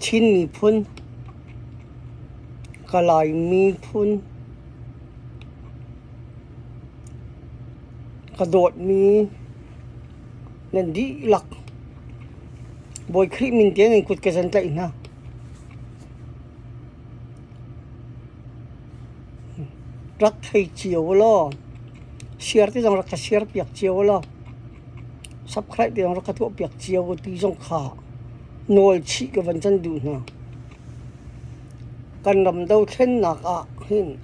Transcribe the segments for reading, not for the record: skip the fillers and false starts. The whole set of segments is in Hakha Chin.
Chin miphun, ka Lai miphun, ka dawtmi nan dihlak Bawi Khrih min tiang in kut ka zan tlaih hna. Rak thei cio ulaw, share te zong rak ka share piak cio ulaw, subscribe te zong rak ka tuah piak cio u ti zong kha nawl chih ka van can duh hna. Kan ram dothlennak ah hin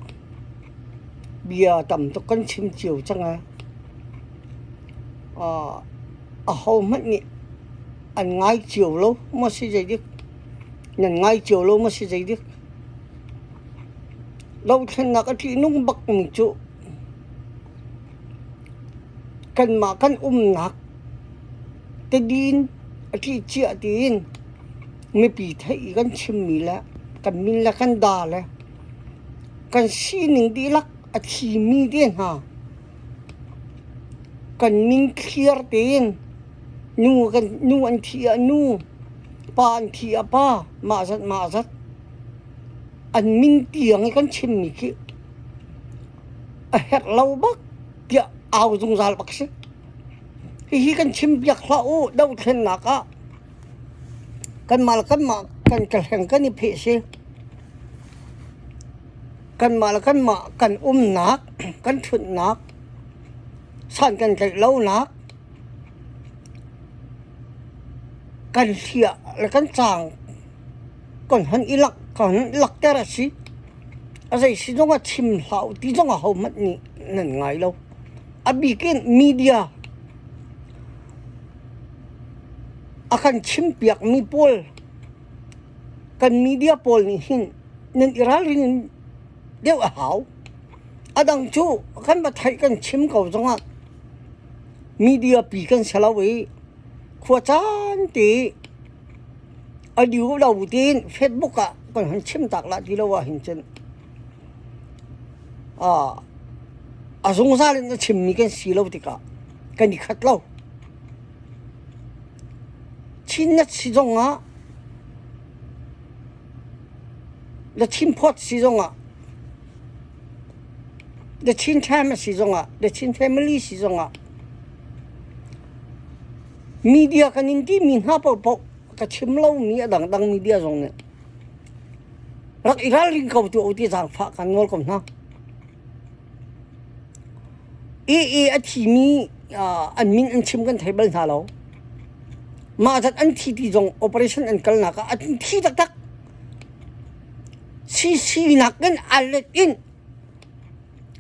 bia tam tuk kan chim cio cang ai. Ahohmanh nih an ngai cio lo maw si zeidik? Nan ngai cio lo maw si zeidik? Dothlennak a ṭihnung bakmi cu kanmah kan umnak tadin a ṭih cia tiin mipi theih i kan chimmi le kan min le kan da le kan sining dihlak a thimi te hna kan min thliar tein nu kan nu an thih ah nu, pa an thih ah pa, mah zat mah zat an min tiang i kan chimmi khi a herh lo bak tiah au zungzal bak si. Hihi kan chim piak hlah u dothlennak ah kanmah le kanmah kan ka hleng kan i pheh si. Kanmah le kanmah kan umnak, kan ṭhutnak, san kan tlaih lonak, kan hliah le kan caang kan hon i lak kan hon i lakter a si. A zei si zongah chim hlah u ti zong ahohmanh nih nan ngai lo. A bik in media a kan chimpiakmi pawl kan media pawl nih hin nan i ralrin deuh a hau. A dang cu kan va theih kan chim ko zongah media pi kan si lo i khuacaan ti a diu lo tiin Facebook ah kan hun chim tak lah ti lo ah hin cun a zungzal in a chimmi kan si lo tikah kan i khat lo. Chinnet si zongah The Chin Post si zongah The Chin Times si zongah The Chin Family si zongah media kan in timi hna paohpaoh ka chim lomi a dangdang media zong nih rak i ralring ko tu ti zaangfah kan nawl ko hna. AA a thimi an min an chim kan thei bal hna lo. Mah zat an thi ti zong operation an kalnak ah an thi taktak. CC nakin a let in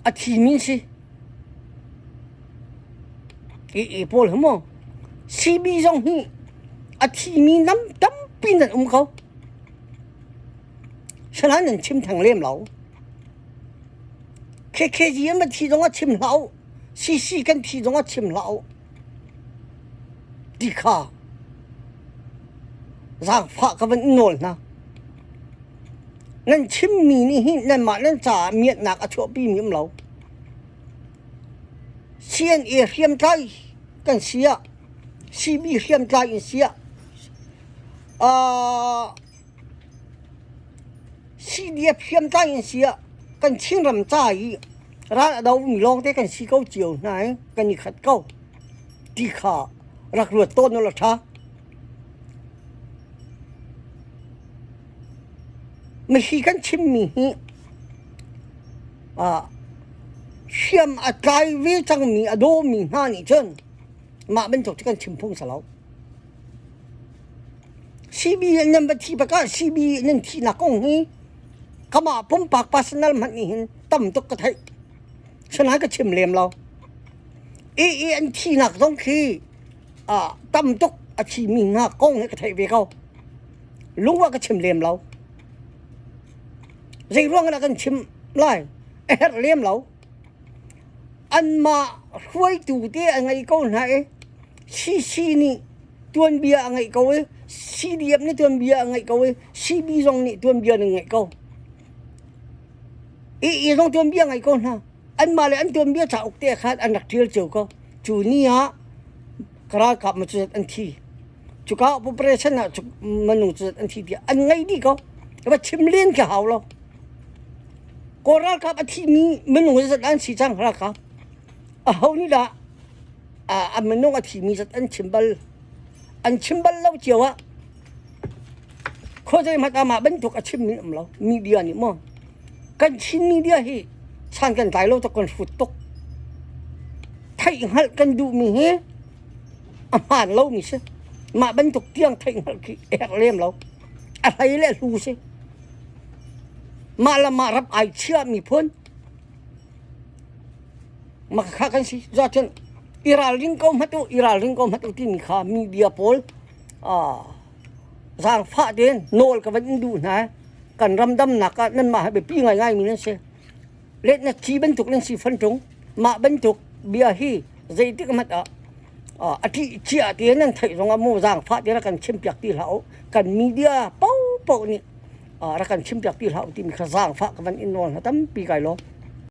a thimi si. AA pawl hi mu. CB zong hi a thimi nam tampi nan um ko. Sanain nan chim theng lem lo. KKG an thi zong ah chim hlah u. CC kan thi zong ah chim hlah u. Ti kha zaangfah ka van in nawl hna. Nan chimmi nih hin nanmah nan caah miatnak a chuahpi mi um lo. CNA hriamtlai kan si ah, CB hriamtlai in si ah, CDF hriamtlai in si ah kan Chinram ca i ral a domi lawngte kan si ko cio hna i kan i khat ko ti kha rak ruat tawn u law ṭha. Mihi kan chimmi hi hriam a tlai ve cangmi a dawmi hna nih cun mah bantuk cu kan chim phung si lo. CB nan va thi bak ah CB nan thihnak kong hi kamah pumpak personal hmanh nih hin tam tuk ka theih. Sinain ka chim lem lo. AA an thihnak zong khi tam tuk a thimi hna kong hi ka theih ve ko. Lung ah ka chim lem lo. Zei ruang dah kan chim lai? A herh lem lo. Anmah hruaitu te a ngei ko hna i CC nih tuanbia a ngeih ko i CDF nih tuanbia a ngeih ko i CB zong nih tuanbia an ngeih ko. AA zong tuanbia ngei ko hna. Anmah le an tuanbia cauk te khan an rak ṭial cio ko. Cu ni ah ka ralkap ma cu an thi. Cuka operation ah minung cu an thi tiah an ngei dih ko. Va chim len khi hau lo. Kawl ralkap a thimi minung zat an si cang ralkap. Aho nih dah a minung a thimi zat an chim bal. An chim bal lo cio ah khuazei hmanh amah bantuk a chimmi um lo. Media nih maw kan Chin media hi chan kan tlai lo tuk kan hrut tuk. Theih hngalh kan duhmi hi a hmaan lomi si. Mah bantuk tiang theih hngalh khi a herh lem lo. A hlei le hlu si. Mah le mah rap ai chia miphun mah kha kan si. Cun i ralring ko hmat u, i ralring ko hmat u timi kha media pawl zaangfah tein nawl ka van in duh hna. Kan ram damnak ah nanmah hi biapi ngaingaimi nan si. Letnak thi bantuk nan si fan ṭung. Mah bantuk bia hi zeitik hmanh ah a ṭih cia ti nan theih zongah mu zaangfah ti rak kan chimpiak ti hlah u. Kan media paohpaoh nih rak kan chimpiak ti hlah u timi kha zaangfah ka van in nawl hna tampi kai lawm.